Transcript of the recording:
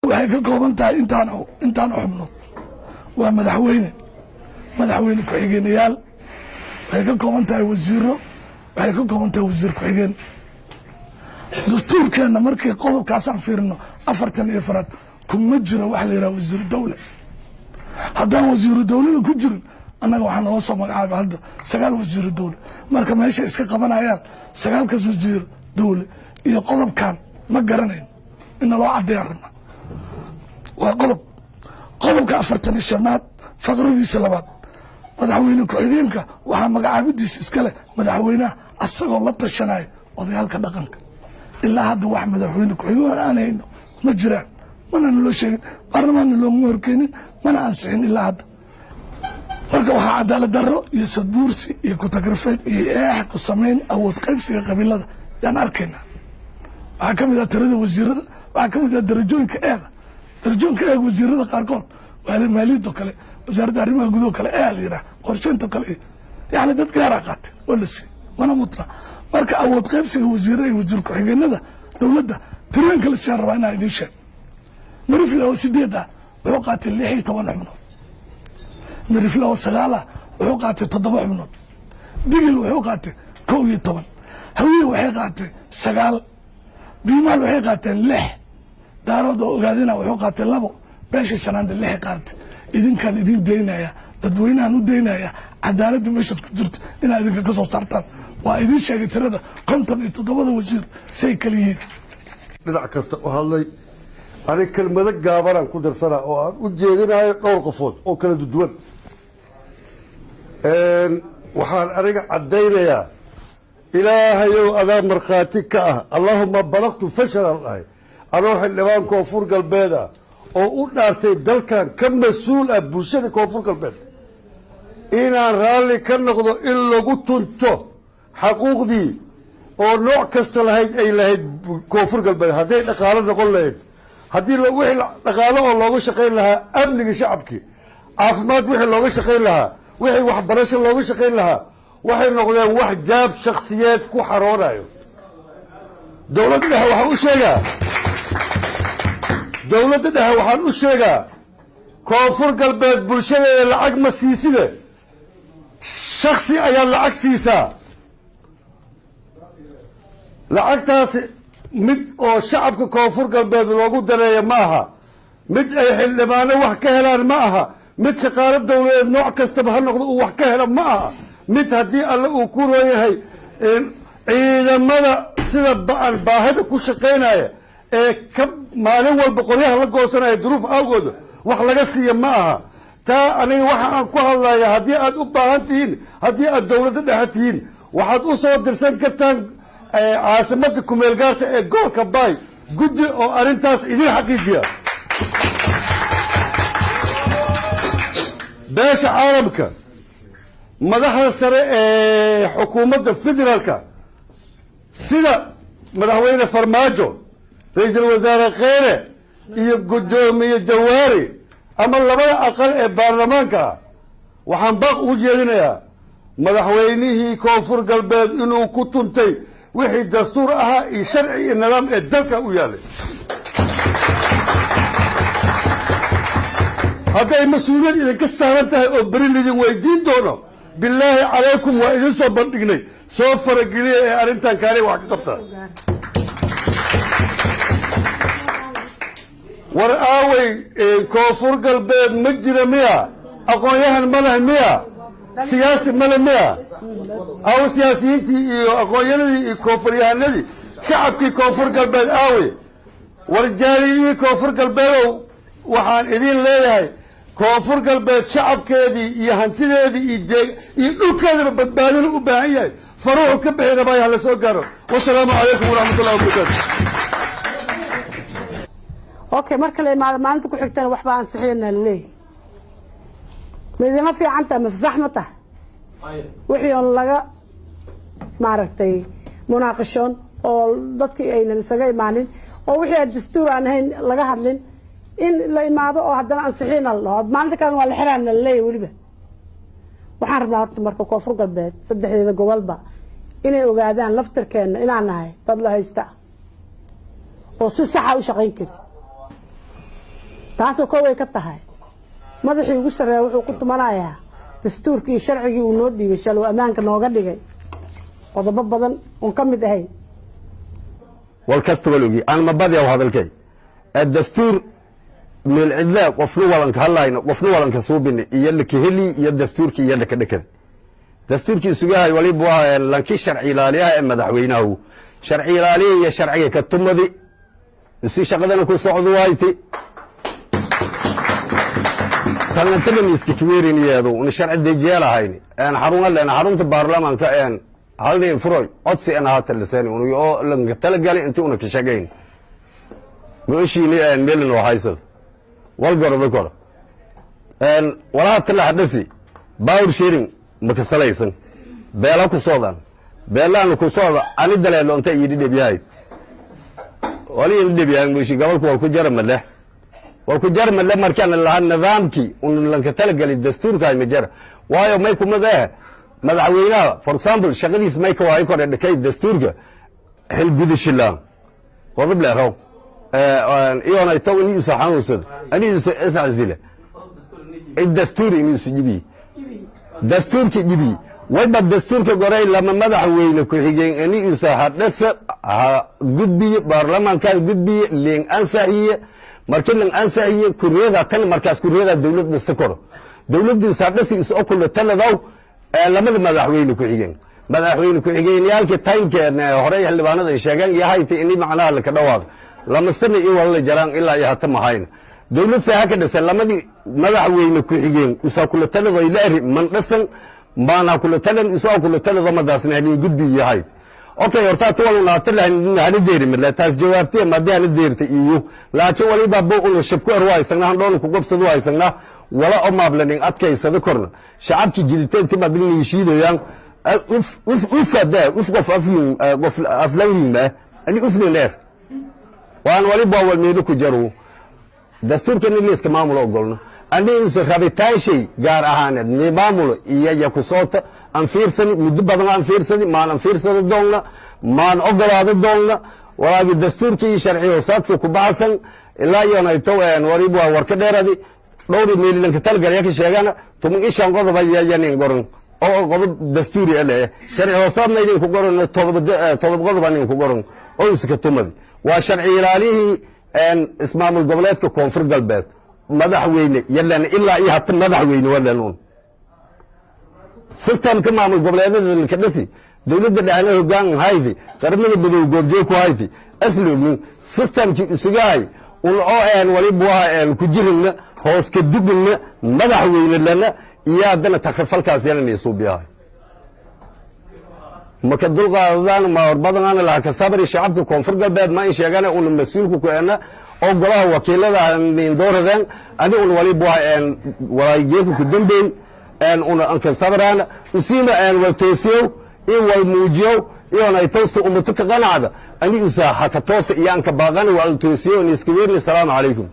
Waxay ka kooban tahay intaan xubnood: waa madaxweyne, madaxweyne ku-xigeenayaal, waxay ka kooban tahay wasiiro, waxay ka kooban tahay wasiir ku-xigeen. Dastuurkeenna markii qodobkaasaan fiirino, 44aad, kuma jiro waxa la yidhaha wasiiru dawle. Haddaan wasiiru dawlena ku jirin, annaga waxaa naloo soo magacaabay hadda sagaal wasiiru dawle. Marka meeshay iska qabanayaan sagaalkaas wasiir dawle iyo qodobkan ma garanayn, in naloo caddeeyaan rabna. Waa qodob, qodobka 45aad faqradiisa labaad: madaxweyne ku-xigeenka waxaa magacaabidiisa iska leh madaxweynaha, asagoo la tashanaya odayaalka dhaqanka. Ilaa hadda wax madaxweyne ku-xigeen aan hayno ma jiraan, mana naloo sheegin, baarlamaanna loogama horkeenin, mana ansixin ilaa hadda. Marka waxaa cadaalad darro iyo sadbuursi iyo kutagrafeed iyo eex ku samayn awood qaybsiga qabiilada yaan arkaynaa. Waxaa ka mid ah tirada wasiirada, waxaa ka mid ah darajooyinka eeda. Darajooyinka eeg wasiirada qaarkood waa maaliyadoo kale, wasaaradda arrimaha gudaho kale ee la yidhaha qorsheynto kale, iyo yacni dad gaaraa qaatay oo la siiyey, mana mudna. Marka awood qaybsiga wasiirada iyo wasiir ku-xigeenada dowladda tirooyinka la siiyaan rabaa inaan idiin sheego. Mirifle oo sideed ah wuxuu qaatay 16 xubnood. Mirifle oo sagaal ah wuxuu qaatay toddoba xubnood. Digil wuxuu qaatay 11. Hawiye waxay qaatay sagaal. Biimaal waxay qaateen lix. Daarood oo ogaadina wuxuu qaatay labo. Beesha shanaanda lixay qaadatay. Idinkaan idin daynaya, dadweynahan u daynaya cadaaladda meeshaas ku jirto inaad idinka ka soo saartaan. Waa idiin sheegay tirada 57da wasiir say kala yihiin. Dhinac kasta u hadlay, anig kelmado gaabanaan ku darsanaa oo aan u jeedinayo dhowr qofood oo kala duwan. Waxaan aniga caddaynayaa, Ilaahayow adaa markhaati ka ah, اللهم بلغت fashalaan dhahay, anoo xildhibaan Koonfur Galbeed ah oo u dhaartay dalkan, ka mas-uul ah bulshada Koonfur Galbeed, inaan raalli ka noqdo in lagu tunto xaquuqdii oo nooc kasta lahayd ay lahayd Koonfur Galbeed. Hadday dhaqaalo noqon lahayd, haddii wixii dhaqaalo oo looga shaqayn lahaa amniga shacabkii, caafimaad wixii looga shaqayn lahaa, wixii waxbarasho looga shaqayn lahaa, waxay noqdeen wax jaab shaksiyeed ku xaroonayo. Dowladda dhexe waxaan u sheegaa, dowladda dhexe waxaan u sheegaa, Koonfur Galbeed bulshadeeda lacag ma siiside, shaksi ayaad lacag siisaa. Lacagtaasi mid oo shacabka Koonfur Galbeed loogu dareeya ma aha, mid ay xildhibaano wax ka helaan ma aha, mid shaqaalo dowladeed nooc kastaba ha noqdo uu wax ka helo ma aha, mid haddii Alle uu ku roon yahay ciidamada sida ba-an baahida ku shaqaynaya ee ka maalin walba qoryaha la goosanaya duruuf awgooda wax laga siiya ma aha. Taa aniga waxa aan ku hadlaya, haddii aad u baahan tihiin, haddii aad dowladda dhexe tihiin, waxaad u soo dirsan kartaan caasimadda kumeel gaarta ee gobolka Baay guddi oo arrintaas idin xaqiijiya. Beesha caalamka, madaxda sare ee xukuumadda federaalka, sida madaxweyne Farmaajo, ra-iisul wasaare Kheyre iyo guddoomiye Jawaari, ama labada aqal ee baarlamaanka ah, waxaan baaq ugu jeedinayaa madaxweynihii Koonfur Galbeed inuu ku tuntay wixii dastuur ahaa iyo sharci iyo nidaam ee dalka u yaalay. Hadday mas-uuliyad idinka saaran tahay oo beri lidin weydiin doono, bilaahi calaykum, waa idin soo bandhignay, soo farageliya ee arrintan kaanay wax ka qabtaa. War aawey Koonfur Galbeed? Ma jira miya? Aqoon-yahan ma leh miya? Siyaasi ma leh miya? Aawe siyaasiyiintii iyo aqoon-yanadii iyo koonfuryahanadii shacabkii Koonfur Galbeed aawe? War jaaliyihii Koonfur Galbeedow, waxaan idin leeyahay, Koonfur Galbeed shacabkeedii iyo hantideedii iyo deeg iyo dhulkeedaba badbaadina u baahan yahay, faruuxu ka bixi rabaayo, hala soo gaaro. Wasalaamu calaykum waraxmat ullahi wabarakaatu. Okay, marka la imaado maalinta ku xigtana waxba ansixiyana laleeyahy. Ma idinla fiican tahay mase sax ma tahay wixii oon laga maaragtay munaaqashoon oo dadkii aynan isaga imaanin oo wixii aan dastuur aan ahayn laga hadlin, in la imaado oo haddana ansixina la dhaho, maalinta kalena waa la xiraana laleeyahy? Weliba waxaan rabnaa horta marka Koonfur Galbeed saddexdeeda gobolba inay ogaadaan laftirkeenna inaan nahay dad la haysta oo si saxa u shaqayn kari. Taasoo kooway ka tahay madaxii ugu sarreeya wuxuu ku tumanayaa dastuurkii iyo sharcigii uu noo dhiibay shaluu ammaanka nooga dhigay qodobo badan oon ka mid ahayn. Wal kasta wal ogi aan mabadyaw hadalkay. Dastuur meel cidlaa qofna walanka hadlayno, qofna walanka suubini iyo lakaheli iyo dastuurkii iyo lakadhakada dastuurkii isugahay. Waliba waa lanki sharci ilaaliyaha ee madaxweynahu sharci ilaaliya iyo sharciga ka tumadi isi shaqadana ku socdo wayti talnatadan iska kiweeriniyeedu una sharci dejiyaal ahayni een xarun leen xarunta baarlamaanka een halnin furoy codsi en ahaata liseen unu oo lanka talagali intii una ka shaqayn mooshiini een meelin oo haysad wal gordo kor een walaa tala hadasi power sharing maka salaysan beela ku soodan beelaan ku sooda ani daleelo inta ii dhib yahay wali ii dhib yahay mooshi gobolku waa ku jara madle waa ku jar madle. Markaan lahaa nidaamkii un lanka talagali dastuurka ma jara waayo may kumada eh madaxweynaha, for example, shaqadiis may ka waayo kore dhakay dastuurka xilgudashilaan qodob leeraw iyona itaw ini usa xanuunsado ani usa iscasila dastuur ini usa jibiy dastuurka jibiy wayba dastuurka goray lama madaxweyne ku-xigeen ini usa hadhasa ha gudbiye baarlamaanka gudbiye leen ansaxiye. Markii lan ansaxiye kuriyada tan markaas kuriyada dawlad dhista koro dawladdu usa hadhasi is okula taladaw lamada madaxweyne ku-xigeen madaxweyne ku-xigeenyaalka taynkeena horey xildhibaanada ay sheegeen iyo hayta ini macnaha laka dhawaaq lama sana iyo wala jaraan ilaa iyo hata mahayn dawlad saa ka dhisan lamadii madaxweyne ku-xigeen usaa kula talado ilaari man dhisan maana kula talan usaa kula talado madaasna hanin gudbi yahay. Okay, horta tuwal naata lahan hani deeri mala taas jawaabtay ma hani deerta iyo laakiin waliba bo uu shabku arwaysana han dhoon ku gobsado waysana wala oo maablanin adkaysada korna shacabki jiditeen timadin shiidayaan uf uf ufada uf qof aflin qof aflawin ma ani uflin leer waan waliba wal meelo ku jaro dastuurkan in liiska maamulo ogolno aniisa rabitaan shay gaar ahaaneed ni maamulo iyo ya ku soota aan fiirsani muddo badan aan fiirsani maan aan fiirsada doonna maan ogolaado doonna walaagi dastuurkii iyo sharci hoosaadka ku baxsan ilaa iyonayto wariba waa warka dheeradi dhowri meelilanka talgalya ka sheegana 15 qodob ayaa goran oo qodob dastuuri ah leh sharci hoosaadna idinku goran 7 qodob aan idinku goran oo iska tumadi waa sharci ilaalihii ismaamul goboleedka Koonfur Galbeed madaxweyne yalan ilaa iyo hata madaxweyne walanuun systemka maamul goboleedyada ka dhisi dawladda dhexna hoggaan haydi qaramada midow goobjoog ku haydi asloognin systemkii isugahay un oo een waliba waa een ku jirinna hoos ka dugna madaxweyne lana iyo haddana takrifalkaas yalan isuubiyahay maka dulqaadadaan ma horbadanaana laha ka sabri shacabka Koonfur Galbeed ma in sheegana una mas-uulku ku ena oo golaha wakiilada nin dooradeen ani un waliba waa een walaageeku ku dambeey een una anka sabraan usiima een wal toosiyo iyo wal muujiyo iyo ay toosta ummado ka qanacda ani usa haka toosa iyo anka baaqana wal toosiyo in iska weerni. Salaamu calaykum.